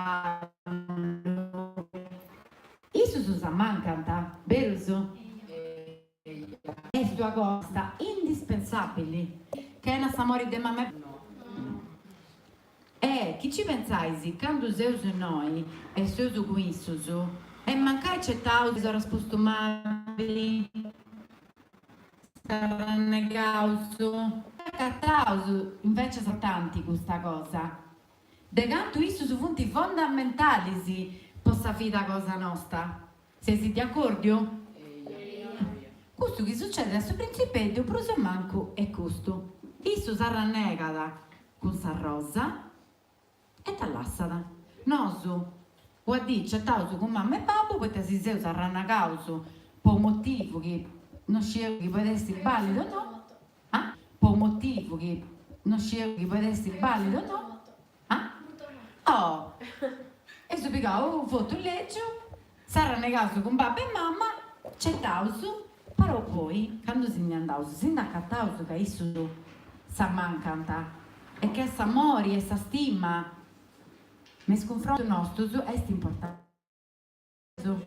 traballu, issus s'ammancant, berus? Est una cosa indispensabili, chena s'amori de mama e E chi ci pentzais, candu seus innoi e seus cun issus, e mancai cetaus arrespustu mali, s'arrennegaus, acataus invecias tanti custa cosa, de cantu issus funt fondamentalis po sa vida cosa nosta. Seis de acòrdiu? Custu chi sucedit a su printzipeddu prus o mancu est custu, issu s'arrannegat cun s'arrosa e dda lassat. Nosu ua dì cetaus cun mama e babbu poita si seus arrannagaus po u' motivu chi no scieus chi podit essi bàlidu o no, ah? Po u' motivu chi no scieus chi podit essi bàlidu o no, ah? Oh! Eus pigau u' votu lègiu, s'arrannegaus cun babbu e mama, cetaus, però poi candu si ndi andaus si nd'acataus ca issus s'ammancant e ca s'amori e sa stima me is cunfrontus nostus est importanti. Deu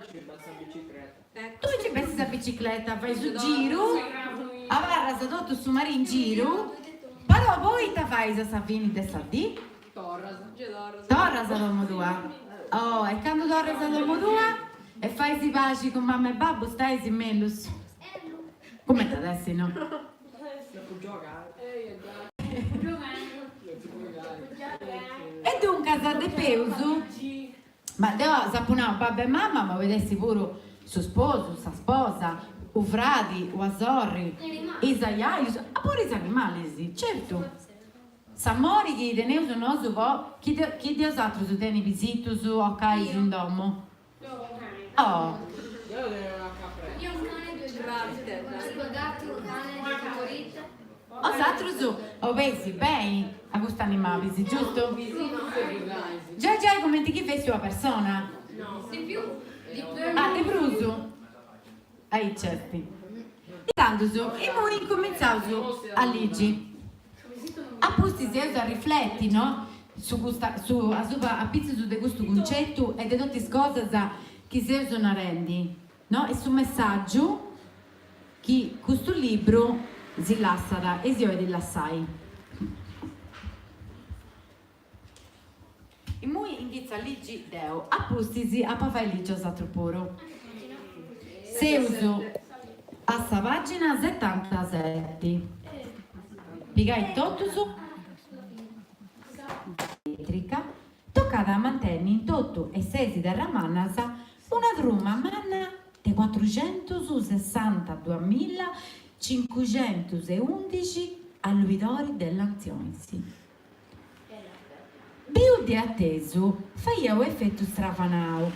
ci bessu a bicicreta. Tui ci bessis a bicicleta, fai su giru, abarras totu su marì in giru, però poi ita fais a sa fini de sa dì? Torras. Torras a domu tua. Oh, e candu torras a domu tua e fais paxi cun mama e babbu stais mellus. Cumenti at essi, no? E duncas depeus Ma deu s'apu nau babbu e mama, ma podit essi puru su sposu, sa sposa, u fradi, ua sorri, is ajajus, a puru is animalis, certu. S'amori chi teneus nosu po, chi de chi de 'osatrus tenit pisitus o cais in domu? Oh. Deu teniu una capretta. Io un cane due gatti, due gatti, un cane, due caprette. 'Osatrus 'obeis beni a custus animalis, giustu? Giai giai cumenti chi fessit una persona. Ah, de prus? Aici est. Intzandus, imui incumintzaus a ligi. A pustis eus a rifleti, no, su custa, su, asuba, apitzus de custu cuncetu e de totu is cosas chi seus narendi, no, e su messàgiu chi custu libru si lassat e si 'olit lassai. Immoi inghitzu a ligi deu, a pustis apu a fai ligi a 'osatrus puru. Seus a sa pagina setantaseti. Pigai totus. Eletrica, tocat a mantenni in totu e sesi terramannas una truma manna de cuatruxentussessantaduamilla cincuxentuseundixi alluidoris de lantionis. Biu de atesu faiat u efetu stravanau.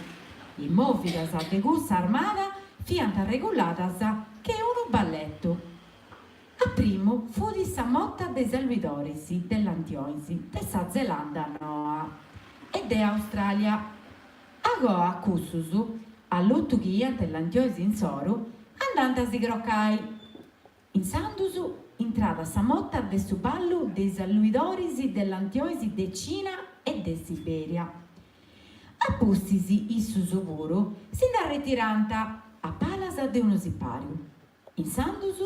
Is mòvidas de cussa armada fiant reguladas che unu balletu. A primu fut sa mota de is alluidoris de lantionis de sa Zelanda Noa e de Austràlia. Agoa cussus, allutu chi iant is lantionis insoru, andant a si crocai. Insandus intrat sa mota de su ballu de is alluidoris de lantionis de Cina e de Siberia. A pustis issus puru si nd'arretirant a palas de unu sipàriu. Insandus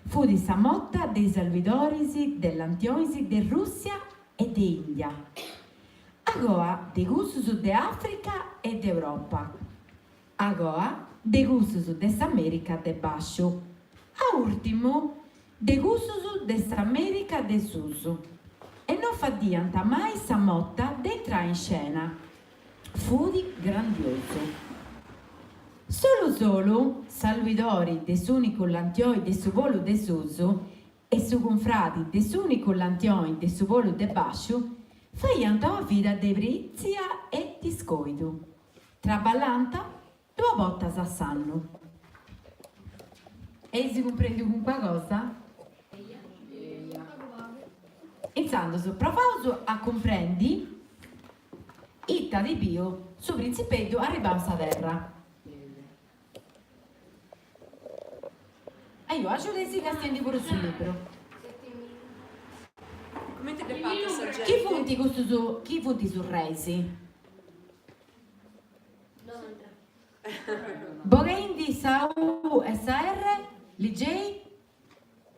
fut sa mota de is alluidoris de lantionis de Rùssia e de Ìndia. Agoa de cussus de Àfrica e de Europa. Agoa de cussus de s'Amèrica de bàsciu. A ùrtimu de cussus de s'Amèrica de susu. E no faddiant mai sa mota de intrai in scena. Fut grandiosu. Solu solu s'alluidori de s'ùnicu lantioi de su polu de susu e su cunfradi de s'ùnicu lantioi de su polu de bàsciu faiant una vida de pritzia e discoidu. Traballànt duas bortas a s'annu. Eis cumprendiu calincuna cosa? Intzandus, provaus a cumprendi ita at biu su printzipeddu arribau in sa terra. Agiudeisì castiendi puru su libru. Cumenti dd'est fata sa Chi genti? funt custus, chi funt is urreis? Bogheindi sa U e sa R, ligei?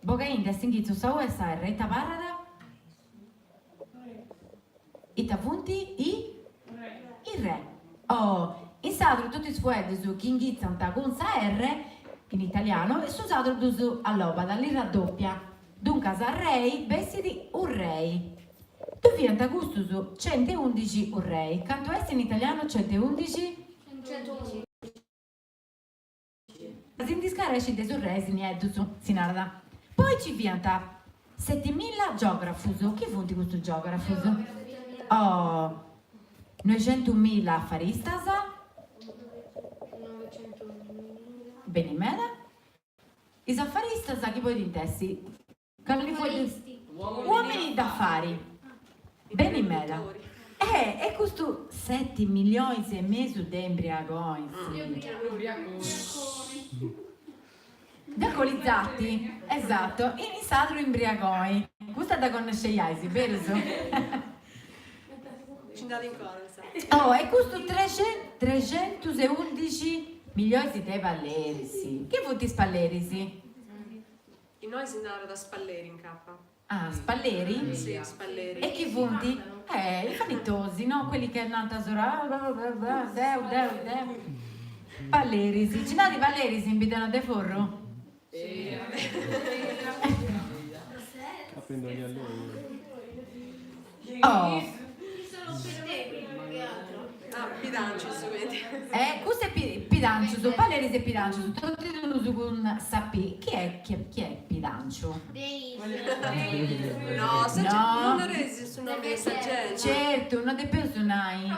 Bogheindi a s'inghitzu sa U e sa R, ita abarrat? Ita funt i? I re. Oh, in sadru totu is fueddus chi inghitzant cun sa R, in italianu, su sadru ddus allobat, li raddoppia. Duncas rei bessit urrei. Ddu fiant custus centeundixi urrei. Cantu est in italianu centeundixi? Si ndi scarescint de is urreis nieddus, si narat. Poi ci fiant setimilla giografus, chi funt custus giografus? Oh! Noixentumilla afaristas? Beni meda. Is afaristas chi podint essi Cali fueddus? Uomini d'affari. Beni meda. Eh, e custu seti millionis e mesu de imbriagonis. De alcolizzati, esatto, in sadru imbriagoi. Custa dda connosceiais, berus? Ci nd'at ancora, sa. Oh, e custu trexentus e undixi millionis de palleris. Chi funt is palleris? Innoi si narat spalleri in capa. Ah, spalleri? Si, spalleri. E chi funt? Eh, i vanitosi, no? Quelli che nant s'ora, deu, deu, deu. Palleris. Nci nd'at palleris in Biddanoa de Forru? Oh. Ah, pidancius, quindi. Eh, custu est pidancius, palleris e pidancius, totus duus cun sa P. Chi est, chi est pidanciu? No, sa No. non nareis su nomini de sa genti. Certu, no depeus nai.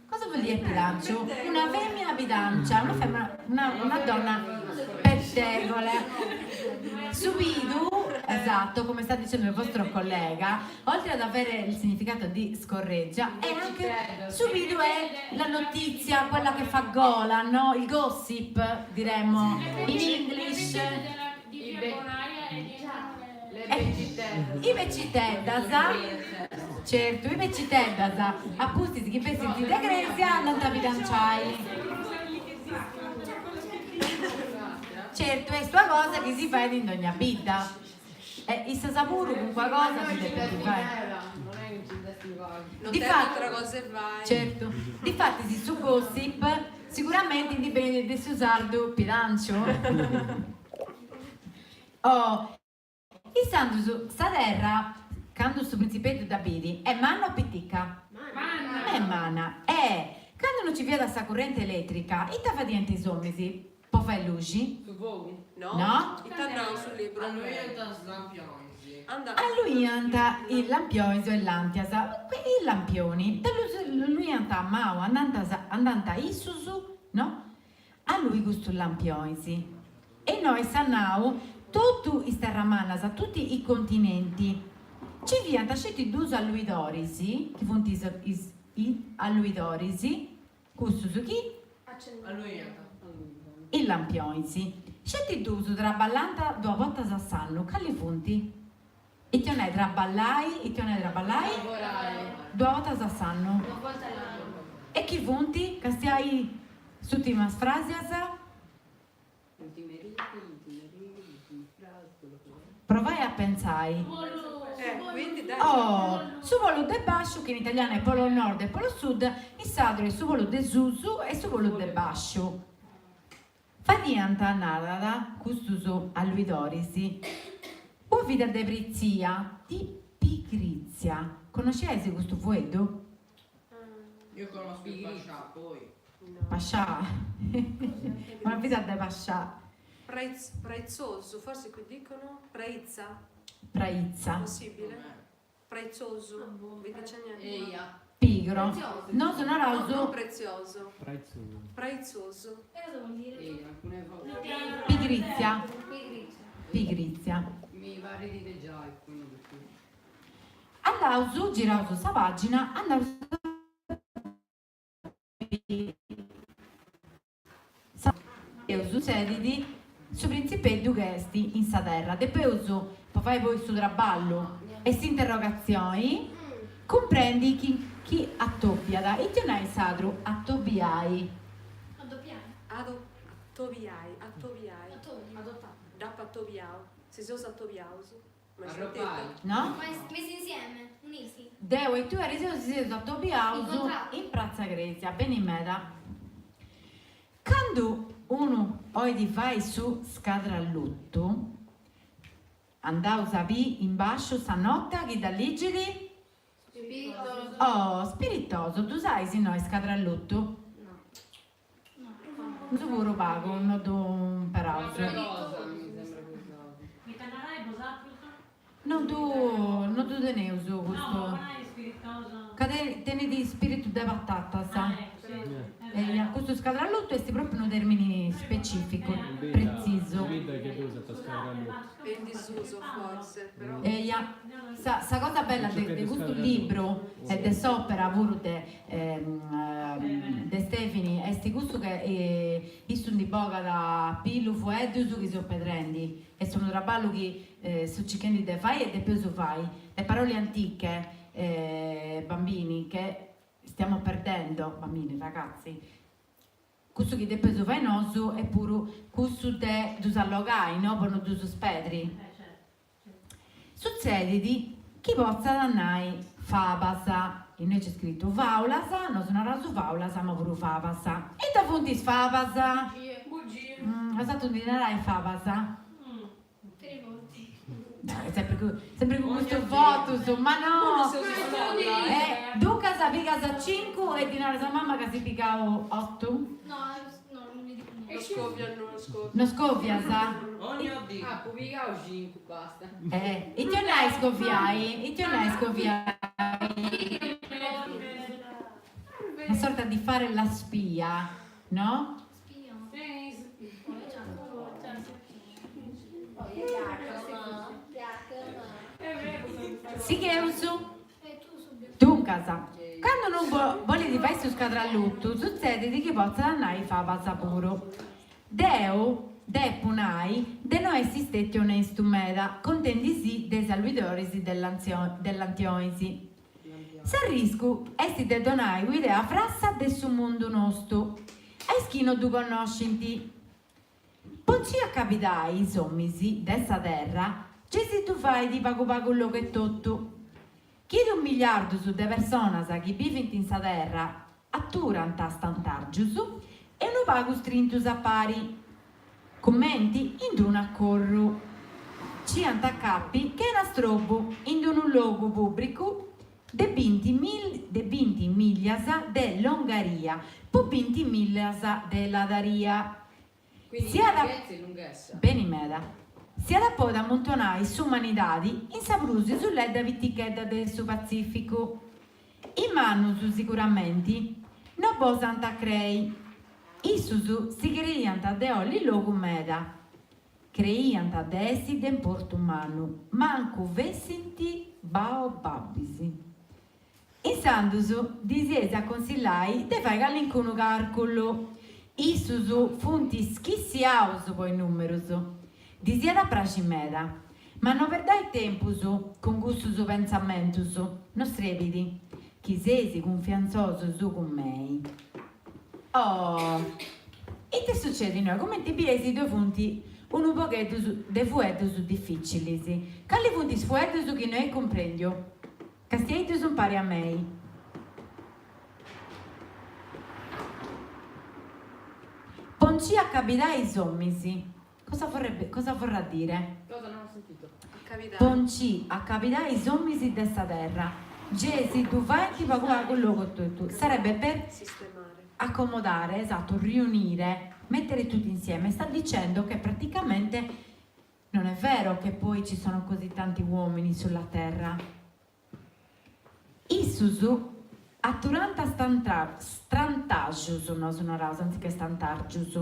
Cosa vuol dire pidanciu? Una femmina pidancia, una femmina, una, una donna pettegole. Su pidu, esatto, come sta dicendo il vostro collega, oltre ad avere il significato di scorreggia, è anche su pidu è la notizia, quella che fa gola, no? Il gossip, diremmo in English. I beciteddas, certu, i beciteddas, a pustis chi bessint de crèsia andant a pidanciai. Certu, est una cosa chi si fait in dogna bidda. E issas puru calincuna cosa si depint fai. Certu, difatis su gossip siguramenti ndi benit de su sardu pidanciu. Oh, insandus sa terra, candu su printzipeddu dda bidi, est manna o pitica? Manna! Est manna. E candu no ci fiat sa currenti eletrica, ita fadiant is ominis po fai luxi? Su fogu? No. No? Ita nau su libru? Alluiant is lampionis. Alluiant is lampionis o is lantias, i lampioni, ddus alluiant a mau, andant andant issus, no? Allui custus lampionis. E innoi s'at nau totu is terramannas, tutti i continenti. Nci fiant sceti duus alluidoris, chi funt is is alluidoris, cussus chi Alluiant. Is lampionis. Sceti duus traballant duas bortas a s'annu, cali funt? Ite 'olit nai traballai, ite 'olit nai traballai? Lavorare. Duas bortas a s'annu. Una volta all'anno. E chi funt? Castiai is ùrtimas fràsias. Ultime righe, ultime righe, ultime frasi, quello che è. Provai a pentzai. Eh, quindi dai. Oh, su polu de bàsciu, chi in italianu est polo nord e polo sud, in sardu est su polu de susu e su polu de bàsciu. Fadiant, narat, custus alluidoris, una vida de pritzia, di pigrizia. Connosciais custu fueddu? Io conosco il pascià, poi. Pascià? Una vida de pascià. Praiz, praizzosu, forse qui dicono praizza? Praizza. Possibile? Praizzosu, vi dice niente? Eia. Pigro. Nosu naraus. No, non prezioso. Praizzosu. Praizzosu. E cosa vuol dire? Eia, alcune volte. Pigrizia. Pigrizia. Pigrizia. Mi va a ridere già, quindi. Andaus, giraus sa pagina, andaus Sutzedit su printzipeddu chi est in sa terra. Depeus po fai poi su traballu. E s'interrogatzioni cumprendi chi chi atobiat. Ite 'olit nai in sadru atobiai? Ado atobiai, atobiai. Dd'apu atobiau. Si seus atobiaus. Ma Arropai. No? Messi insieme, unirsi. Deu e tui ariseru si seus atobiaus in pratza Cresia. Beni meda. Candu unu 'olit fai su scadrallutu, andaus a biri in basciu sa nota chi dda ligit? Spiritoso. Oh, spiritoso, ddu sais innoi scadrallutu? No. Nosu puru pagu no ddu imperaus. Un'atra cosa mi sembra custa. Ita narais bosatrus? No ddu no ddu teneus custu. No, ma nai spiritoso. Ca tenit spiritu de patatas. Ah eccu, si. Eia, custu scadrallutu est propriu unu termini specificu, pretzisu. In bidda chi usat scadrallutu. È in disuso forse, però. Eia, sa sa cosa bella de de custu libru e de s'opera puru de de Stefini est custu ca issu ndi bogat a pillu fueddus chi seus pedrendi, est unu traballu chi seus circhendi de fai e depeus fai, le parole antiche bambini che stiamo perdendo, bambini, ragazzi, cussu chi depeus fai nosu est puru cussu de ddus allogai, no, po no ddus spedri. Sutzedit chi potzat nai fabas, innoi nc'est scritu faulas, nosu naraus faulas ma puru fabas. Ita funt is fabas? Bosatrus ndi narais fabas? Sempri cun sempri cun custus votus, ma no! Duncas pigas cincu e ddi naras a mama ca as pigau otu? No scovias, no scovias. No scovias? Ogna dì. Apu pigau cincu, basta. Eh, ite 'olit nai scoviai? Ite 'olit nai scoviai? Una sorta di fare la spia, no? Sigheus. Duncas, candu unu bolit fai su scadrallutu, sutzedit chi potzat nai fabas puru. Deu depu nai de no essi stetiu onestu meda contendisì de is alluidoris de lantionis. S'arriscu est de donai un'idea frassa de su mundu nostu a is chi no ddu connoscint. Po nci acabidai is omis de sa terra gei si ddu fait pagu pagu logu etotu. Chi dus miliardus de personas chi bivint in sa terra aturant stantàrgius e unu pagu strintus a pari, cumenti in d-unu acorru. Nci ant a capi chena strobu in d-unu logu pùbricu de binti de binti mìllias de longaria po binti mìllias de ladaria. Quindi S'iat a lunghezza e lunghessa. Beni meda. S'iat a podi ammuntonai s'umanidadi in sa prus isuledda pitichedda de su Patzìficu. Is mannus siguramenti no bos ant a crei. Issus si creiant de 'olli logu meda. Creiant de essi de importu mannu, mancu fessint baobabis. Insandus ddis eis a consillai de fai calincunu càrculu. Issus funt schissiaus po is nùmerus. Ddis iat a praxi meda. Ma no perdai tempus cun cussus pentzamentus, no srebit, chi seis cunfiantzosus cun mei. Oh! Ite sucedit innoi? Cumenti bieis ddoi funt unu pogheddus de fueddus dificilis. Cali funt is fueddus chi no eis cumprendiu? Castiaiddus impari a mei. Po nci acabidai is omis. Cosa vorrebbe, cosa vorrà dire? Cosa non ho sentito. Acabidai. Po nci acabidai is omis de sa terra. Gei si ddu faint pagu pagu logu etotu. Sarebbe per Sistemare. accomodare, esatto, riunire, mettere tutti insieme. Sta dicendo che praticamente non è vero che poi ci sono così tanti uomini sulla terra. Issus aturant strantaxus, nosu naraus anziché stantàrgius.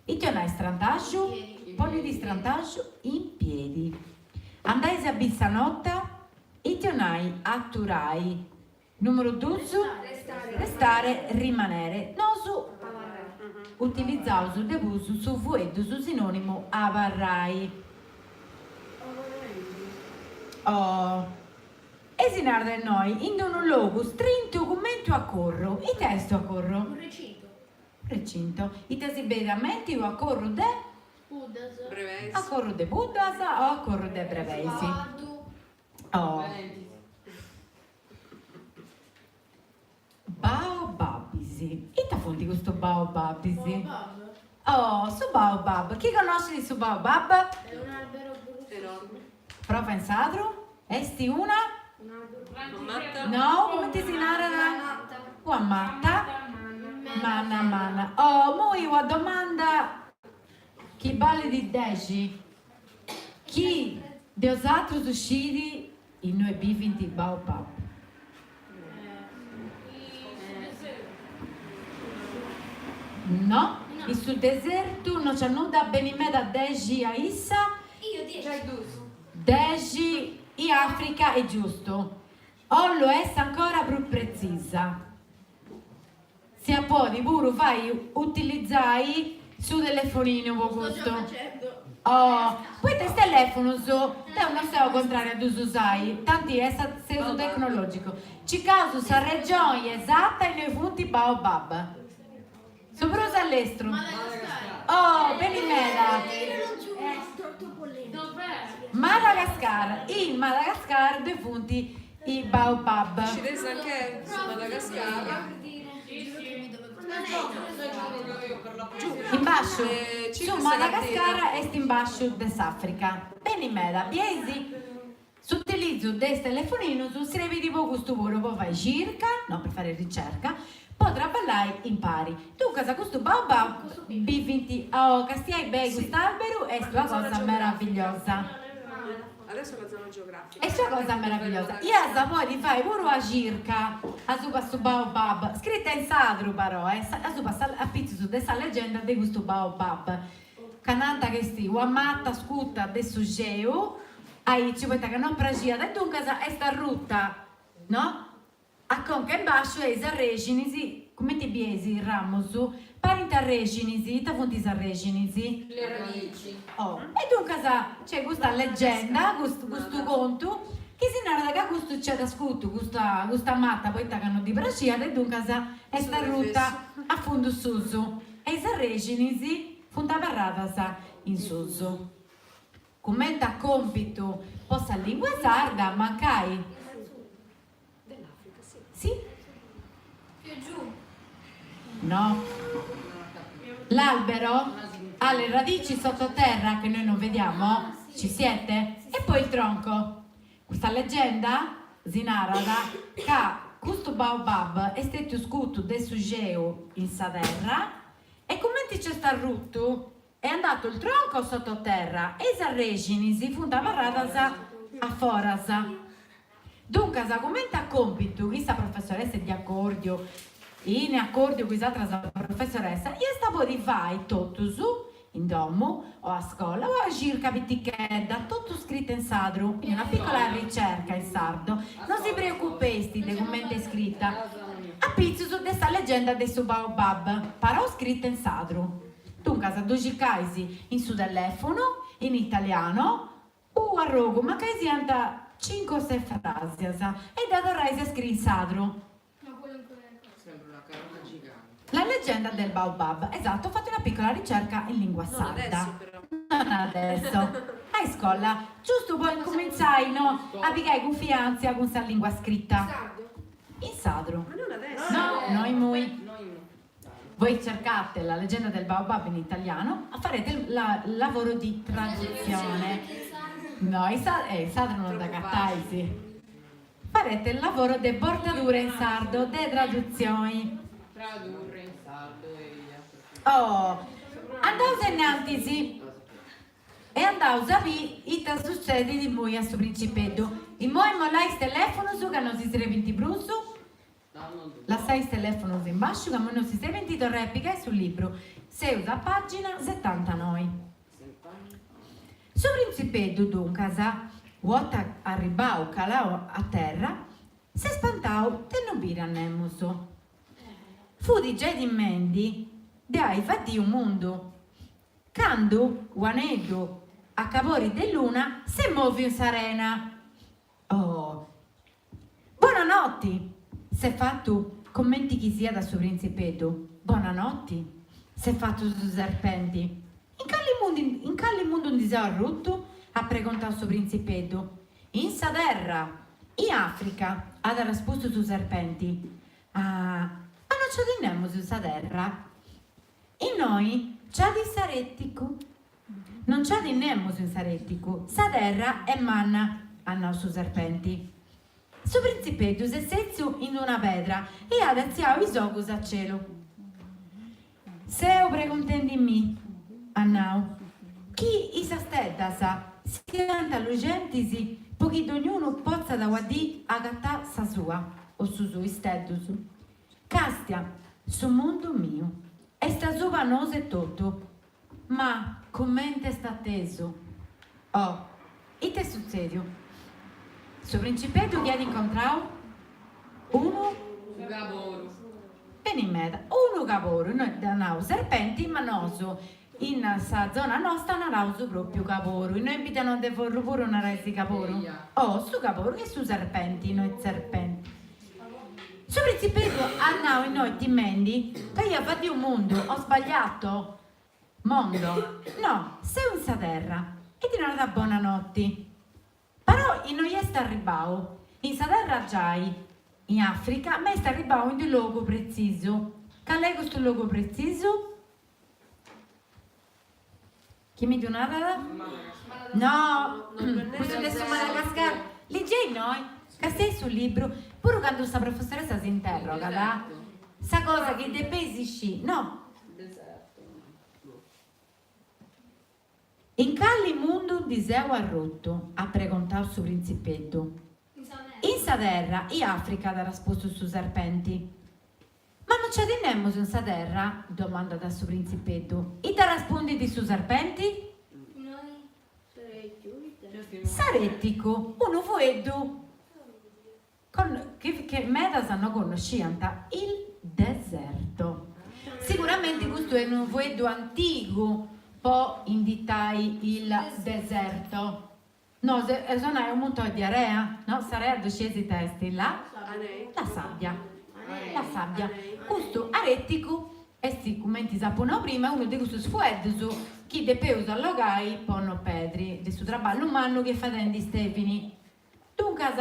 Ite 'olit nai strantaxu? Ponit strantaxu in piedi. Andais a biri sa nota? Ite 'olit nai aturai? Numeru dus? Restare, rimanere. Nosu utilizaus de prus su fueddu su sinonimu abarrai. Oh. E si narat innoi, in unu logu strintu cumenti ua corru. Ita est ua corru? Un recinto. Recinto. Ita si benit a menti ua corru de? Puddas. Brebeis. A corru de puddas o a corru de brebeis. Cuaddu. Oh. Baobabis. Ita funt custus baobabis? Baobab? Oh, su baobab. Chi connoscit su baobab? È un albero bruttissimo. Enorme. Prova in sadru. Esti una? Un albero. Matta. No, cumenti si narat? Una matta. Una matta. Manna manna. Oh, immoi una domanda chi balit dexi. Chi de 'osatrus scit innui bivint is baobab? No, in su desertu no nc'at nudda beni meda dexi a issa. Dexi in Africa est giustu. 'Ollu essi ancora prus pretzisa. Si at podi puru fai utilizai su telefoninu po custu. Oh, poita is telefonus, deu no seu contraria a ddus usai, tanti est seus tecnologicus. Circaus sa regioni esata innui funt is baobab. Su prus a lestru. Oh, beni meda. Madagascar, in Madagascar ddoi funt is baobab. Scideis anche su Madagascar. In basciu, su Madagascar est in basciu de s'Africa. Beni meda, bieis? S'utilizu de is telefoninus srebit po custu puru, po fai circa, no per fare ricerca, po traballai impari. Duncas custu baobab bivint, oh, castiai beni cust'alberu, est una cosa meravigliosa. Adesso la zona geografica. Est una cosa meravigliosa. Ias a podi fai puru una circa asuba su baobab, scrita in sadru però, eh, asuba a pitzus de sa leggenda de custu baobab. Ca nant ca est una mata scuta de su ceu, aici poita ca non praxiat e duncas est arruta, no? A conca in basciu e is arrexinis, cumenti bieis is ramus, parint arrexinis, ita funt is arrexinis? Le radici. Oh, e duncas nc'est custa leggenda, custu custu contu, chi si narat ca custu nc'at scutu custa custa mata poita ca non ddi praxiat e duncas est arruta a fundu susu e is arrexinis funt abarradas in susu. Cumenti a compitu po sa lingua sarda, mancai. Dell'Africa, sì. Sì? Più giù. No. L'albero ha le radici sottoterra che noi non vediamo, ci siete? E poi il tronco. Custa leggenda si narat ca custu baobab est stetiu scutu de su ceu in sa terra e cumenti nc'est arrutu È andato il tronco sottoterra e is arrexinis funt abarradas a foras. Duncas, cumenti a compitu chi sa professoressa est diacordiu, in acordiu cun is atras professoressas, iast a podi fai totus, in domu o a scola, una circa pitichedda, totu scrita in sadru, quindi una piccola ricerca in sardo, no si preocupeis de cumenti est scrita, apitzus de sa leggenda de su baobab, però scrita in sadru. Duncas ddu circais in su telefonu, in italiano, u arrogu, mancai siant cincu o ses frasias, e dda torrais a scriri in sadru. La leggenda del baobab. Esatto, fate una piccola ricerca in lingua sarda. Non adesso. A iscola. Giustu po incumintzai, no, a pigai cunfiantzia cun sa lingua scrita. In sadru. No, no immoi. Voi cercate la leggenda del baobab in italiano, farete il lavoro di traduzione. No, in sardu non dd'agatais. Farete il lavoro de bortadura in sardo, de tradutzioni. Tradurre in sardo eia. Oh, andaus ainnantis e andaus a biri ita sutzedit immoi a su principeddu. Immoi mollai is telefonus ca non si srebint prus. Lassai is telefonus in basciu ca immoi no si srebint torrai a pigai su libru. Seus a pagina setantanoi. Su printzipeddu duncas, u' 'orta arribau calau a terra, s'est spantau de no biri a nemus. Fut giai timendi de ai faddiu mundu. Candu u' aneddu a cabori de luna s'est moviu in s'arena. Oh! Bonanotti! S'est fatu comenti chi siat su printzipeddu. Bonanotti! S'est fatu su serpenti. In cali mundu in cali mundu ndi seu arrutu? at pregontau su printzipeddu. In sa terra! In Africa! at arrespustu su serpenti. Ah, ma no nci at nemus in sa terra? Innoi nci at s'arèticu. No nci at nemus in s'arèticu, sa terra est manna, at nau su serpenti. Su printzipeddu s'est sètziu in una pedra e at atziau is ogus a celu. Seu pregontendi-mì, at nau, chi is steddas siant luxentis po chi dognunu potzat una dì agatai sa sua o su suu isteddus. Càstia, su mundu miu est asuba nosu etotu, ma comente est atesu! Oh, ite est sutzèdiu? Su principeddu chi at incontrau unu. Caboru. Beni meda, unu caboru, innoi dd'at nau serpenti, ma nosu in sa zona nosta naraus propriu caboru, innoi in Biddanoa de Forru puru narais caboru? Oh, su caboru est su serpenti, innoi serpenti. Su printzipeddu at nau innoi timendi ca iat faddiu mundu, ho sbagliato mondo, no, seu in sa terra, e ddi narat bonanotti. Però innoi est arribbau, in sa terra giai, in Africa, ma est arribbau in d'u logu pretzisu. Cali est custu logu pretzisu? Chi mi ddu narat? No, custu de su Madagascar. Ligei innoi, castiai su libru, puru candu sa professoressa s'interrogat, sa cosa chi depeis scì, no. In cali mundu ndi seu arrutu? at pregontau su printzipeddu. In sa terra, in Africa at arraspustu su serpenti. Ma no nc'at nemus in sa terra? domandat su printzipeddu. Ita arraspundit su serpenti? S'arèticu, unu fueddu chi medas no connosciant, il deserto. Siguramenti custu est unu fueddu antigu po inditai il deserto. No, eus a nai unu muntoni di area, no? S'area ddu scieis ita est? La? La sabbia. La sabbia. Custu arèticu est, cumenti s'apu nau prima, unu de cussus fueddus chi depeus allogai po no pedri de su traballu mannu chi est fadendi Stevini. Duncas,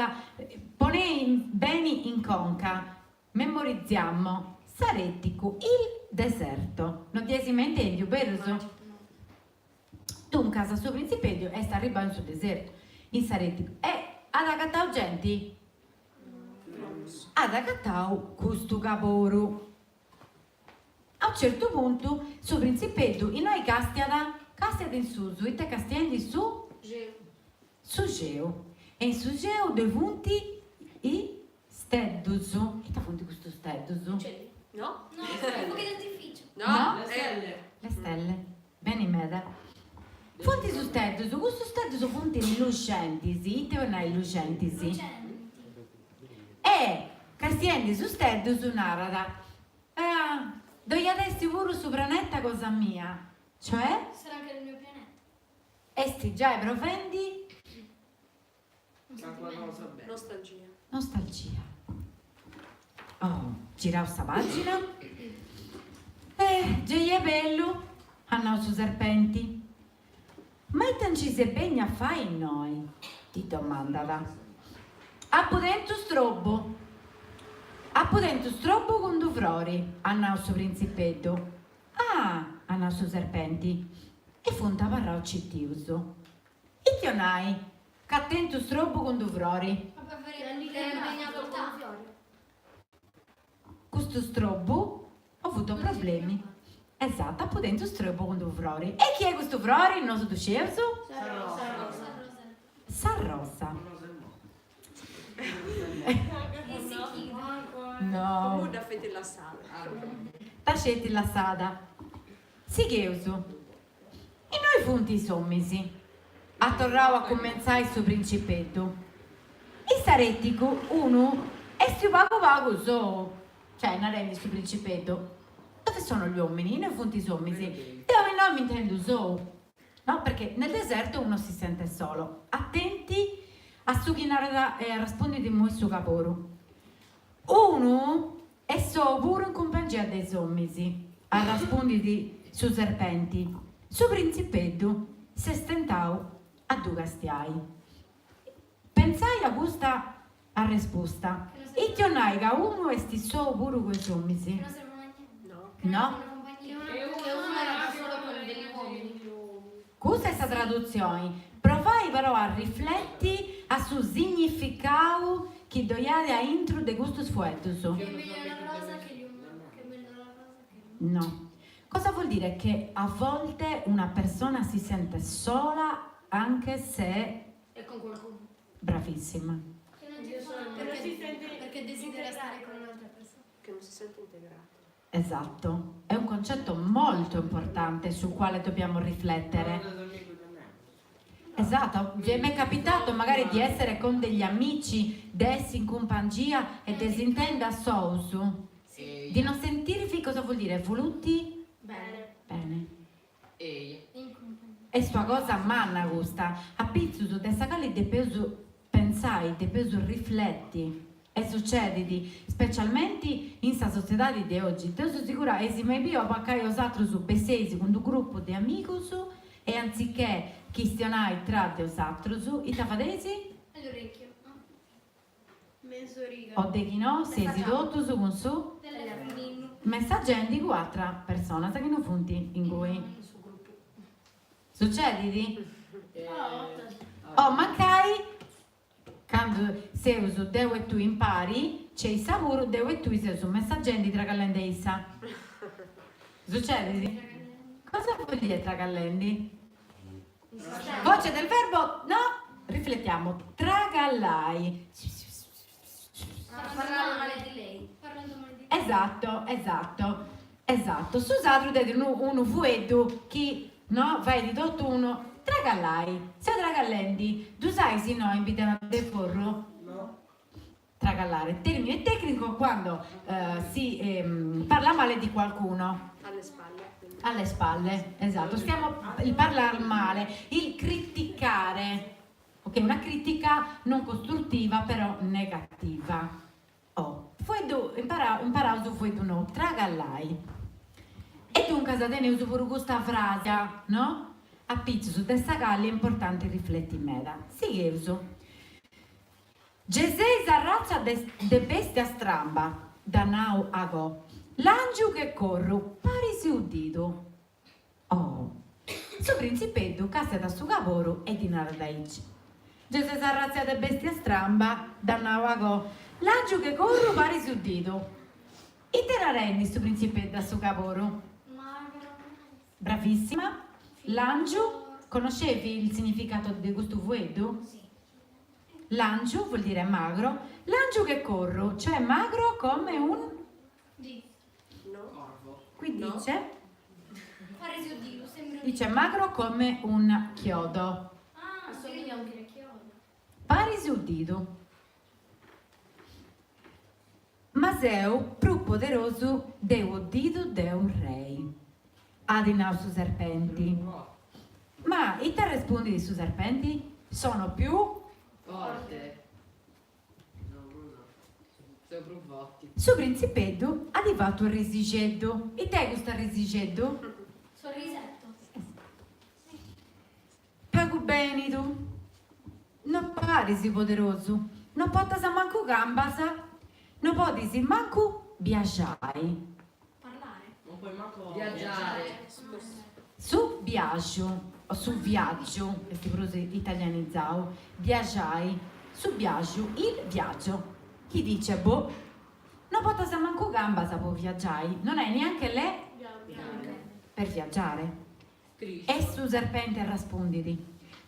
ponei beni in conca, memorizziamo, s'arèticu, il deserto. No dd'eis mai intendiu, berus? Duncas su printzipeddu est arribbau in su desertu, in s'arèticu, e at agatau genti? At agatau custu caboru. A unu certu puntu su printzipeddu innoi càstiat, càstiat in susu, ita est castiendi su? Su ceu. E in su ceu ddoi funt is steddus. Ita funt custus steddus? No? No, fuochi d'artificio. No? Le stelle. Le stelle. Beni meda. Funt is steddus, custus steddus funt luxentis, ite 'olit nai luxentis? Lucenti. E castiendi is steddus narat, Ah, ddoi iat essi puru su praneta cosa mia, cioè? Sarà anche il mio pianeta. Est giai provendi. Calincuna cosa bella. Nostalgia. Nostalgia. Oh, giraus sa pagina. Eh, gei est bellu, at nau su serpenti. Ma ita nci ses benniu a fai innoi? ddi domandat. Apu tentu strobu. Apu tentu strobu cun d'u frori, at nau su printzipeddu. Ah, at nau su serpenti. E funt abarraus citius. Ite 'olit nai ca at tentu strobu cun d'u frori? Custu strobu, ho avuto problemi. Esatto, apu tentu strobu cun d'u frori. E chi est custu frori? Nosu ddu scieus? Sa rosa. Sa rosa. No. Nudda feti lassada. Dda sceti lassada. Sigheus. Innoi funt is omis? At torrau a cumentzai su principeddu. In s'arèticu unu est unu pagu pagu sou. Cioè, narendi su principeddu, dove sono gli uomini? Innoi funt is omis? Deu innoi m'intendu sou. No, perché nel deserto uno si sente solo. Attenti. A su chi narat e arrespundit immoi su caboru. Unu est sou puru in cumpangia de is omis, arrespundit su serpenti. Su printzipeddu s'est stentau a ddu castiai. Pentzai a custa arrespusta. Ite 'olit nai ca unu est sou puru cun is omis? No. Custa est sa tradutzioni. Provai però a rifletti a su significau chi ddoi at a intru de custus fueddus. No. Cosa vuol dire che a volte una persona si sente sola anche se. È con qualcuno. Bravissima. Perché, perché desidera stare con un'altra persona. Che non si sente integrato. Esatto, è un concetto molto importante sul quale dobbiamo riflettere. Esatto, vi è mai capitato magari di essere con degli amici, de essi in cumpangia e de s'intendi a sous? Di non sentirvi, cosa vuol dire, voluti? Bene. Bene. Eia. In cumpagnia. Est una cosa manna custa, a pitzus de sa cali depeus pentzai, depeus rifletti. E sucedit, specialmenti in sa sotziedadi de oggi. Deu seu sigura, eis mai biu mancai 'osatrus besseis cun d'unu grupu de amigus e antzichè chistionai tra de 'osatrus, ita fadeis? All'orecchio. Mesu riga. O de chi no, seis totus cun su. Telefoninu. Messagendi cun atras personas chi no funt ingui. Sucedit? O mancai candu seus deu e tui impari, c'est issa puru, deu e tui seus messagendi tragallendi a issa. Sucedit? Cosa vuol dire tragallendi? Voce del verbo, no? Riflettiamo, tragallai. Parlando male di lei. Parlando male di lei. Esatto, esatto, esatto. Su sardu tenit unu fueddu chi, no, fait totu unu tragallai. Seu tragallendi. Ddu sais no in Biddanoa de Forru? No. Tragallare, termine tecnico quando si parla male di qualcuno. Alle spalle. Quindi. Alle spalle, esatto. Stiamo il parlare male, il criticare. Ok, una critica non costruttiva però negativa. Oh, fueddu, impara, imparaus unu fueddu nou, tragallai. E duncas teneus puru custa fràsia, no? A pitzus de sa cali est importanti rifletti meda. Sigheus. Ge seis arratza de bestia stramba, dd'at nau agò, langiu che corru, paris unu didu. Oh. Su printzipeddu castiat a su caboru e ddi narat aici, Ge seis arratza de bestia stramba, dd'at nau agò, langiu che corru, paris unu didu. Ite narendi su printzipeddu a su caboru? Bravissima. Langiu, conoscevi il significato de custu fueddu? Langiu vuol dire magro, langiu che corru, cioè magro come un... No. Corvo. Qui dice... Paris unu didu, sembra Dice magro come un chiodo. Ah, assomiglia a un chiodo. Paris unu didu. Ma seu prus poderosu de unu didu de unu rei. At nau su serpenti. Ma ite arrespundit su serpenti? Sono più Forte. No, no. Seu prus forti. Su printzipeddu at fatu arrisixeddu. Ite est custu arrisixeddu? Sorrisetto. Pagu benidu. No paris poderosu. No portas mancu cambas. No podis mancu biaxai. Parlare. Non puoi manco viaggiare. Su biaxu, o su viaggiu, est prus italianizau, biaxai, su biaxu, il viaggio. Chi dice, boh, no portas mancu cambas po viaggiai, non hai neanche le per viaggiare. Trisciu. E su serpenti arrespundit,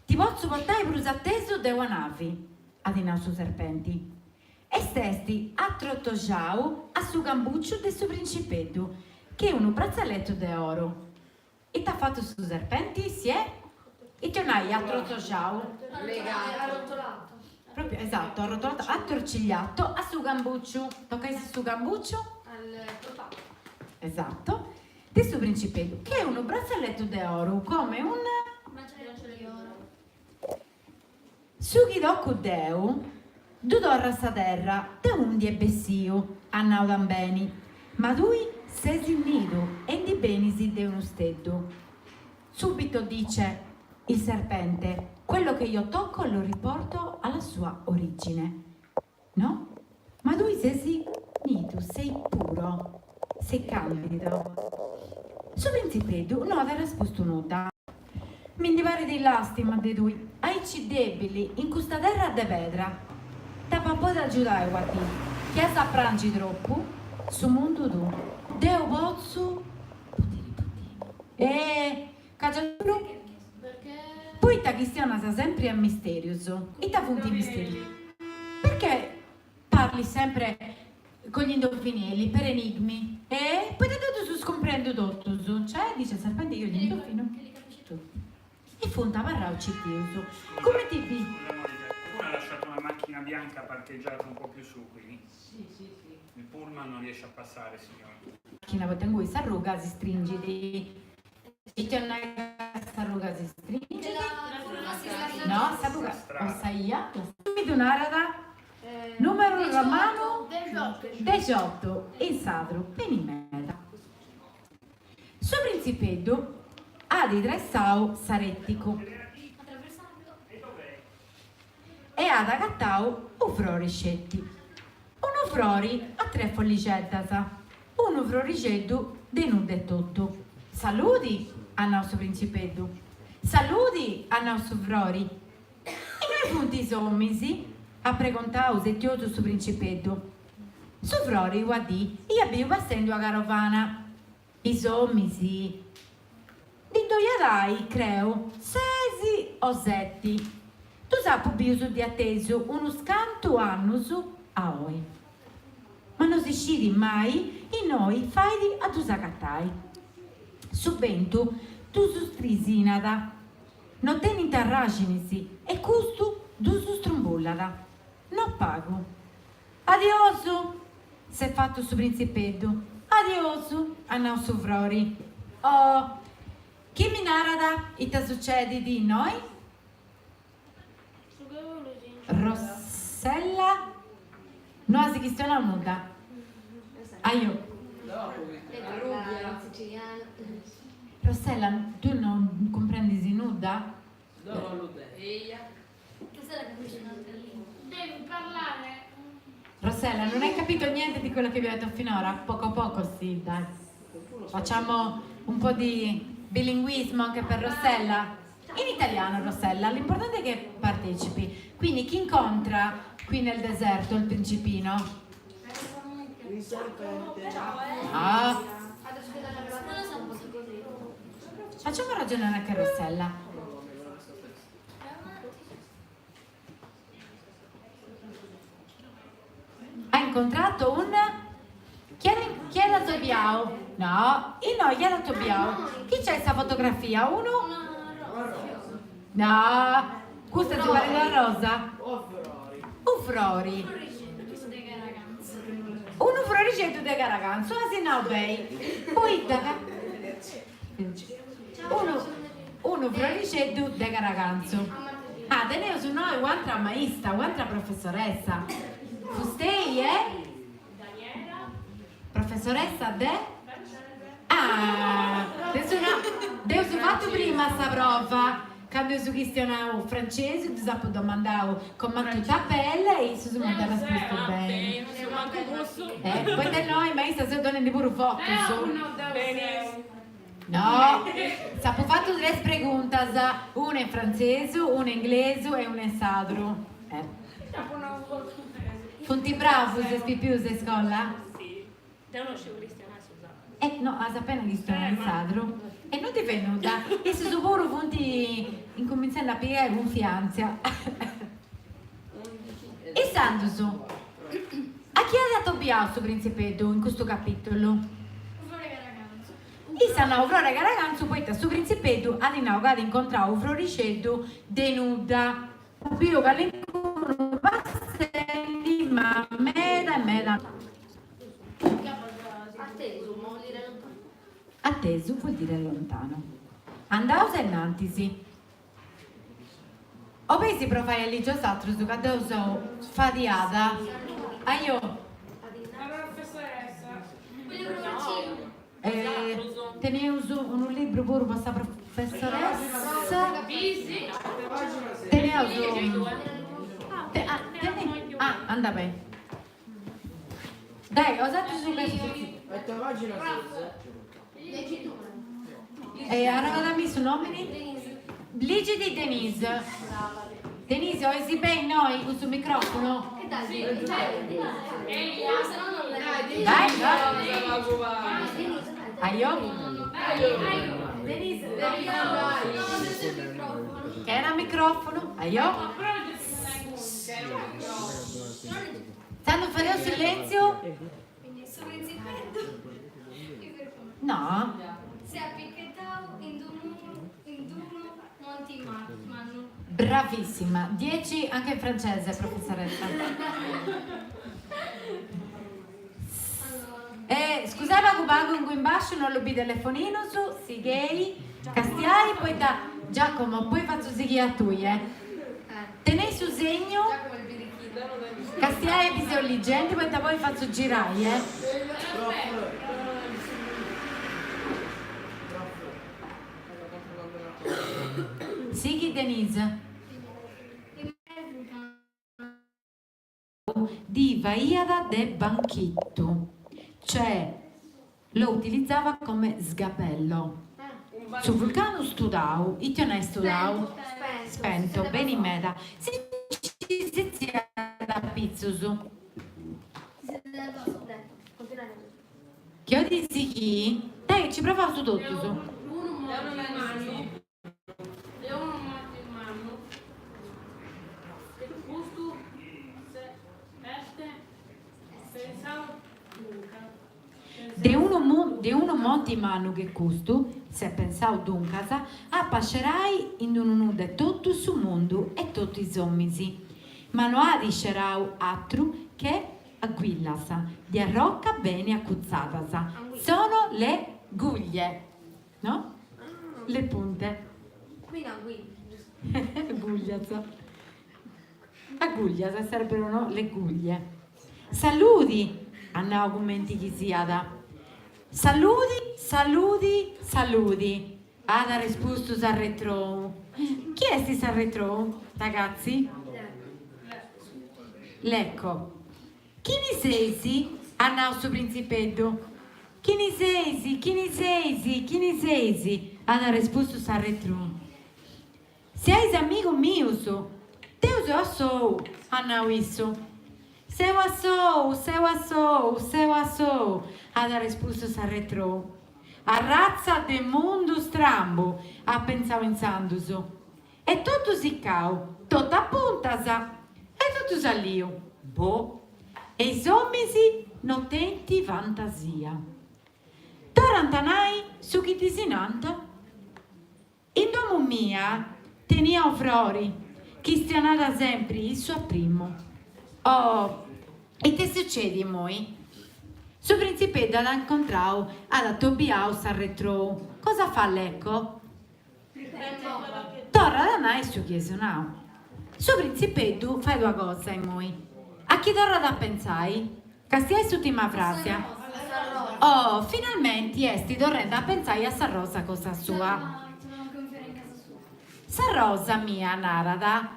Ti potzu portai prus atesu de una navi, at nau su serpenti. E s'est atrotoxau a su cambucciu de su principeddu, che unu bratzalettu de oro. Ita at fatu su serpenti? Si è? Ite 'olit nai atrotoxau? Legato. Arrotolato. Proprio, esatto, arrotolato, attorcigliato a su cambucciu. Toccais su cambucciu? Al papà. Esatto. De su principeddu, che unu bratzalettu de oru, come un... Braccialetto di oro. Su chi tocu deu ddu torru a sa terra de undi est bessiu, at nau tambeni, ma tui ses nidu e ndi benis de unu steddu. Subito dice il serpente, quello che io tocco lo riporto alla sua origine. No? Ma tui ses nidu, sei puro, sei candido. Su printzipeddu no at arrespustu nudda. Mi ndi parit làstima de tui, aici dèbili in custa terra de pedra. T'apu a podi agiudai una dì, chi as a prangi tropu su mundu tuu. Deu potzu potiri potiri. E ca già Poita chistionas sempri a misterius? Ita funt is misterius? Perché parli sempre con gli indovinelli, per enigmi? E poita deu ddus cumprendu totus? Cioè, dice il serpente, io gli indovino tutti. E funt abarraus citius. Cumenti bi. Scusa Monica, qualcuno ha lasciato una macchina bianca parcheggiata un po' più su qui? Sì, sì, sì. Il pullman non riesce a passare, signora. Macchina poita ingui s'arruga si stringit. Ita 'olit nai ca s'arruga si stringit? No, s'arruga o sa 'ia. Mi ddu narat? Numeru romanu dexiotu in sadru, beni meda. Su printzipeddu at traessau s'areticu e at agatau u' frori sceti. Unu frori a tres follixeddas, unu frorixeddu de nudda e totu. Saludi! at nau su printzipeddu. Saludi! at nau su frori. Innui funt is omis? at pregontau setiosu su printzipeddu. Su frori ua dì iat biu passendi ua carovana. Is omis? Ndi ddoi at ai, creu, sesi o seti. Ddus apu bius di atesu unus cantu annus a oi. Ma no si scit mai, innoi fait a ddus agatai. Su bentu ddus strisinat. No tenint arraxinis e custu ddus strumbullat. No pagu. Adiosu! S'est fatu su printzipeddu. Adiosu! At nau su frori. Oh! Chi mi narat ita sucedit innoi? Rossella? No as chistionau nudda. Aiò. Rossella, tui non cumprendis nudda? Rossella, non hai capito niente di quello che vi ho detto finora? Poco poco sì, dai. Facciamo un po' di bilinguismo anche per Rossella. In italiano, Rossella, l'importante è che partecipi. Quindi chi incontra qui nel deserto il principino? Il serpente. Ah. Facciamo ragionare anche Rossella. Ha incontrato un... Chi chi at atobiau? No, innoi chi at atobiau? Chi c'est sa fotografia? Unu? No, custa si parit una rosa? U frori. Unu frorixeddu de caragantzu, as nau beni. Poita ca Unu unu frorixeddu de caragantzu. Ah, teneus innoi u'antra maista, u'antra professoressa. Fustei est? Professoressa de? Ah, dd'eus fatu prima sa prova, candu eus chistionau francesu, ddus apu domandau comment tu t'appelles e issus m'ant arrespustu beni. Eh, poita innoi maista seu donendi puru votus. No, s'apu fatu tres preguntas, una in frantzesu, una in inglesu e una in sadru. Eh. Funt bravus is pipius de iscola? Deu no sciu chistionai su sardu. Eh no, as appena chistionau in sadru. E no ti fait nudda, issus puru funt incumintzendi a pigai cunfiantzia. Insandus, a chi at atobiau su printzipeddu in custu capitulu? Issa at nau frore caragantzu poita su printzipeddu at nau ca at incontrau u' frorixeddu de nudda. Biu calincunu passendi ma meda e meda. Atesu vuol dire lontano. Atesu vuol dire lontano. Andaus ainnantis. Obeisi pro fai a ligi 'osatrus ca deu seu fadiada. Aio. Teneus unu libru puru po sa professoressa. Teneus. Ah, anda beni. Dai, 'osatrus E arregodami su nomini? Ligidi Denise. Denise, oisi beni innoi cun su microfunu? Dai, dai. Aio. Denise. Chena microfunu. Aio. Tando fadeus silentziu. Su printzipeddu No. S'est apichetau in d'unu in d'unu monti mannu. Bravissima. Dieci anche in francese, professoressa. E scusai pagu pagu ingui in basciu no ddu biu telefoninus, sighei, castiai, poita Giacomo poi fatzu sighì a tui eh. Tenei su segnu, castiai chi seu ligendi poita poi fatzu girai eh. Sighi Denise. Ddi faiat de banchittu, cioè lo utilizzava come sgabello. Su vulcanu studau, ite 'olit nai studau? Spento, beni meda. Si nci setziat apitzus. Chi 'olit sighì? Dai, ci provaus totus. De unu monti mannu che custu s'est pensau duncas. De unu de unu monti mannu che custu, s'est pensau duncas, apo a scerai in unu nudda totu su mundu e totu is omis. Ma no at iscerau atru che aguillas de arroca beni acutzadas, sono le guglie. No? Le punte. Qui no, qui. Aguglias. Aguglias sarebbero no? Le guglie. Saludi, at nau cumenti chi siat. Saludi, saludi, saludi, at arrespustu s'arretrou. Chi est s'arretrou, ragazzi? L'eco. Chini seis? At nau su printzipeddu. Chini seis? Chini seis? Chini seis? At arrespustu s'arretrou. Seis amigus mius? Deu seu a sou, at nau issu. Seu a sou, seu a sou, seu a sou, at arrespustu s'arretrou. Arratza de mundu strambu, at pentzau intzandus. E totu siccau, totu a puntas e totu salliu. Boh! E is omis no tenint fantasia. Torrant a nai su chi ddis nant. In domu mia tenia unu frori, chistionàt sempri issu a primu. Oh! Ite sucedit immoi? Su printzipeddu at incontrau, at atobiau s'arretrou. Cosa fa l'eco? Torrat a nai su chi est sonau. Su printzipeddu fait una cosa immoi. A chi torrat a pentzai? Castiai s'ùrtima fràsia. Oh, finalmenti est torrendi a pentzai a sa rosa cosa sua. Sa rosa mia narat,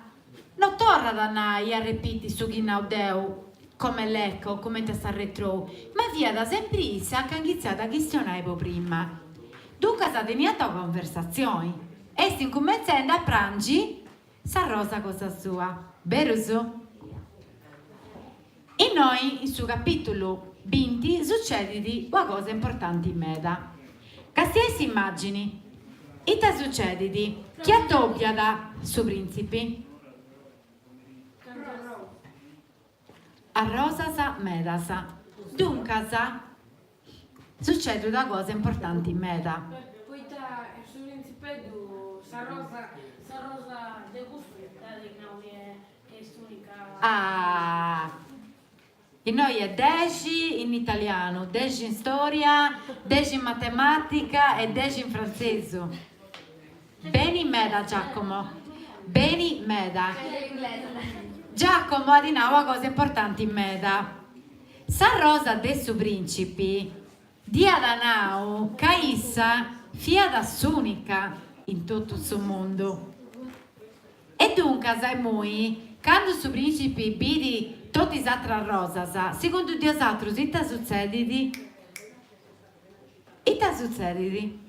no torrat a nai e arrepiti su chi nau deu, come l'eco, cumenti a s'arretrou, ma fiat sempri issa ca inghitzat a chistionai po prima. Duncas teniant una conversatzioni. Est incumentzendi a prangi sa rosa cosa sua. Berus? Innoi in su capitulu binti sucedit una cosa importanti meda. Castiai s'immagini. Ita sucedit? Chi atobiat su printzipi? Arrosas medas. Duncas sucedit una cosa importanti meda. Poita su printzipeddu sa rosa sa rosa de custu dd'at nau chi est unica. Ah! Innoi est dexi in italianu, dexi in storia, dexi in matematica e dexi in frantzesu. Beni meda Giacomo. Beni meda. Giacomo at nau una cosa importanti meda. Sa rosa de su prìncipi dd'iat nau ca issa fiat s'ùnica in totu su mundu. E duncas, immoi, candu su prìncipi bit totu is atras rosas, segundu bosatrus ita sutzedit? Ita sutzedit?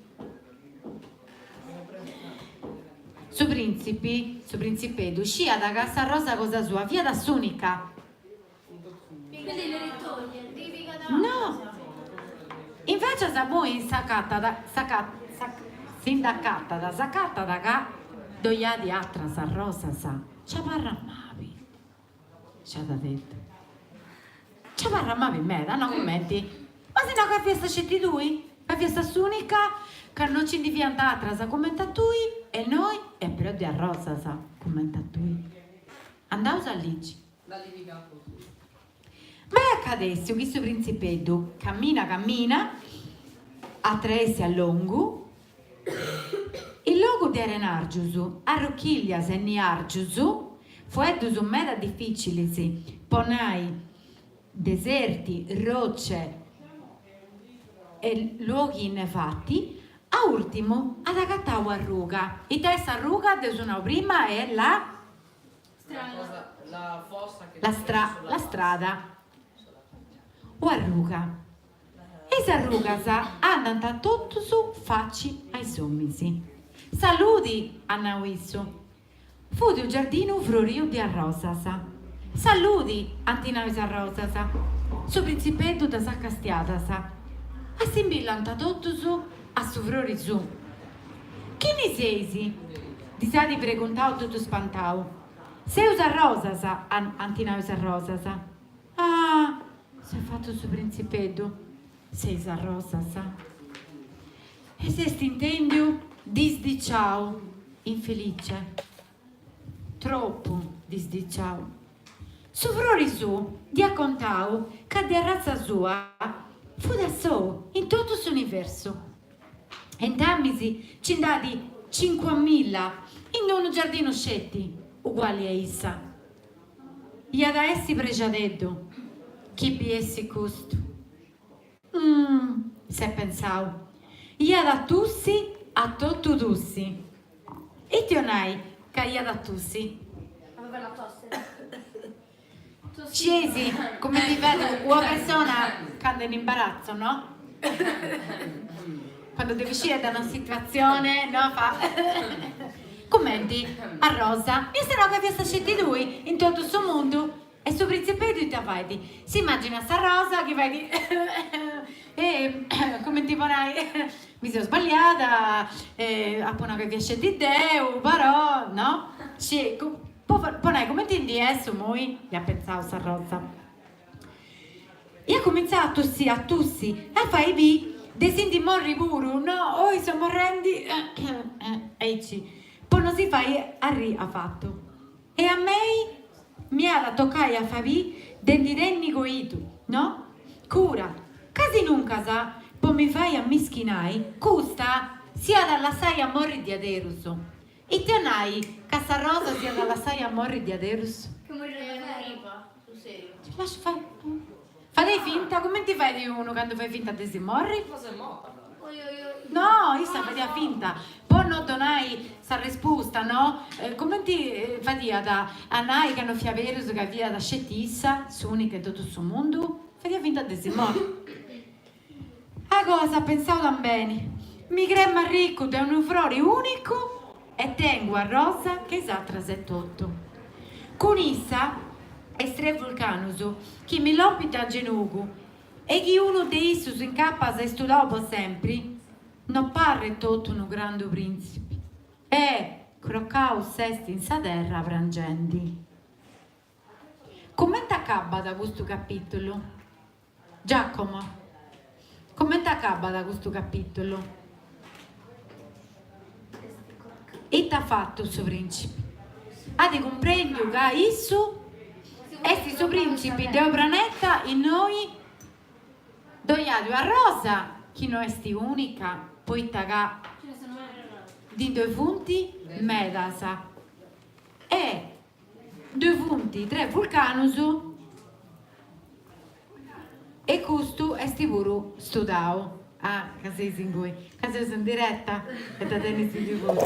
Su prìntzipi, su printzipeddu, sciat ca sa rosa cosa sua fiat s'ùnica. No! Invècias immoi s'acatat, si nd'acatat, s'acatat ca ddoi at atras rosas, nci abarrat mabi. Nci at detu. Nci abarrat mabi meda, no cumenti? Ma si no ca fiast sceti tui? Ca fiast s'unica? Ca no nci ndi fiant atras cumenti a tui? E innoi e però de arrosas cumenti a tui. Andaus a ligi. Ma est acadèssiu chi su printzipeddu camina camina, atraessit a longu, in logu de arenàrgius, arrochìllias e niàrgius, fueddus meda difìcilis po nai deserti, rocce e luoghi innevati, a ùrtimu at agatau arruga. Ita est s'arruga? Dd'eus nau prima, est la La strada. U'arruga. Is arrugas andant totus faci a is ominis. Saludi! at nau issu. Fut unu giardinu froriu de arrosas. Saludi! ant nau is arrosas. Su printzipeddu ddas at castiadas. Assimbillant totus a su frori suu. Chini seis? Ddis at preguntau totu spantau. Seus arrosas, ant nau is arrosas. Ah! S'est fatu su printzipeddu. Seis arrosas. E s'est intèndiu disdiciau, infelice. Tropu disdiciau. Su frori suu dd'iat contau ca de arratza sua fut a sou in totu s'universu. E intamis nci nd'at cincuamilla in unu giardinu sceti, uguali a issa. Iat a essi prexadeddu chi biessit custu. Umm, s'est pensau. Iat a tussi a totu tussi. Ite 'olit nai ca iat a tussi? Scieis cumenti fait una persona candu est in imbarazzo, no? Quando deve uscire da una situazione, no? Fa cumenti a Rosa, mi est nau ca fiast sceti tui in totu su mundu E su printzipeddu ita fait? S'immaginat sa rosa chi fait e cumenti po nai mi seu sballiada, apu nau ca fia sceti deu, però, no? Po nai cumenti ndi essu immoi, iat pentzau sa rosa. Iat cumintzau a tussi a tussi e a fai bì de si ndi morri puru, no, oi seu morrendi, aici, po no si fai arrì avatu. E a mei m'iat a tocai a fai bì de ndi tenni coidu, no? Cura, ca sinuncas, po mi fai ammischinai, custa s'iat a lassai a morri diaderus. Ite 'olit nai ca sa rosa s'iat a lassai a morri diaderus? Fadei finta, cumenti fait unu candu fait finta de si morri? No, issa fadiat finta, po no donai sa respusta, no? Cumenti fadiat a nai ca no fiat berus ca fiat sceti issa, s'unica in totu su mundu? Fadiat finta de si morri. Agoa s'at pensau tambeni, Mi cremu arricu de unu frori unicu e tengu a rosa che is atras etotu. Cun issa e is tres vulcanus chi mi lompint a genugu e chi unu de issus incapas est studau po sempri, no parrit totu unu grandu printzipi. E crocau s'est in sa terra prangendi. Cumenti acabat custu capitulu? Giacomo, Cumenti acabat custu capitulu? Ita at fatu su prìncipi? At cumprendiu ca issu est su prìncipi de unu praneta innoi ddoi at una rosa chi no est unica poita ca ndi ddoi funt medas. Ddoi funt tres vulcanus e custu est puru studau. Ah, ca seis ingui, ca seus in diretta e dda tenis ingui puru.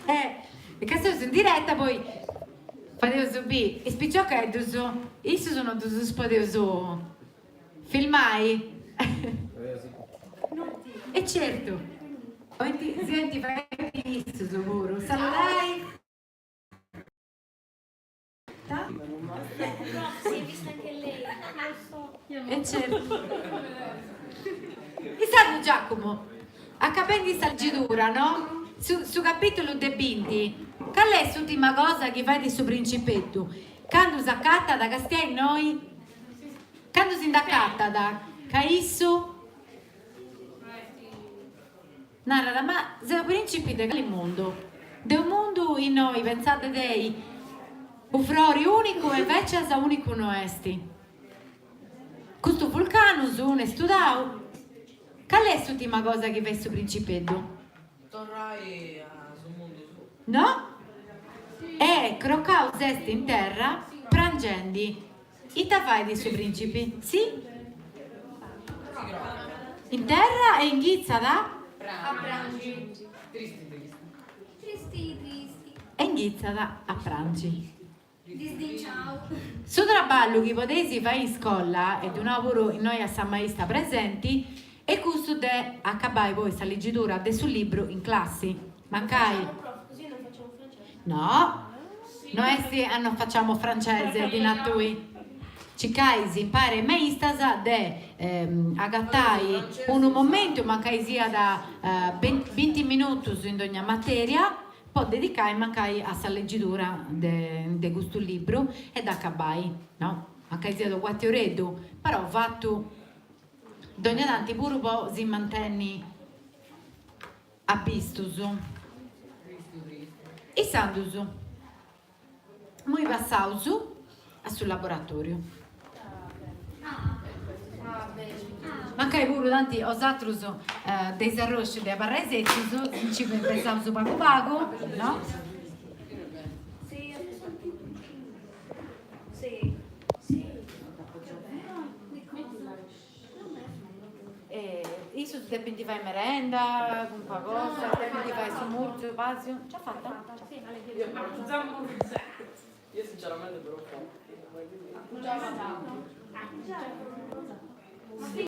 E ca seus in diretta poi fadeus biri is piciocheddus, issus no ddus podeus filmai. E certu, si 'olint fai issus puru, saludai. Si è vista anche lei, non so. E certu. Intzandus Giacomo, acabendi sa ligidura, no? Su su capitulu de binti, cali est s'ùrtima cosa chi fait su principeddu candu s'acatat, castiai innoi, candu si nd'acatat ca issu Narat, ma seu principi de cali mundu? De unu mundu innoi pentzàt de tenni unu frori unicu e invecias unicu no est. Custu vulcanu su unu est studau. Cali est s'utima cosa chi fait su principeddu? Torrai a su mundu suu. No? E crocau s'est in terra prangendi. Ita fait su principi? Si? In terra e inghitzat a? A prangi. Tristi tristi. Tristi tristi. E inghitzat a prangi. Disdiciau. Su traballu chi podeis fai in scola, e ddu nau puru innoi a sa maista presenti, est cussu de acabai poi sa ligidura de su libru in classi, mancai. No, no est a non facciamo francese, ddi nat tui. Circais impari a is maistas de agatai unu momentu, mancai siat binti minutus in dogna materia, po dedicai mancai a sa legidura de custu libru e dd'acabai, no? Mancai siat unu cuartu 'e oreddu, però fatu dogna tanti puru po si mantenni Abbistus. Intzandus, immoi passaus a su laboratoriu. Mancai puru tanti 'osatrus dd'eis arrosciu de abarrai setzius, nci pensaus pagu pagu, no? E issus depint fai merenda, calincuna cosa, depint fai su murzu, pasiu, nci at fata? Io sinceramente però.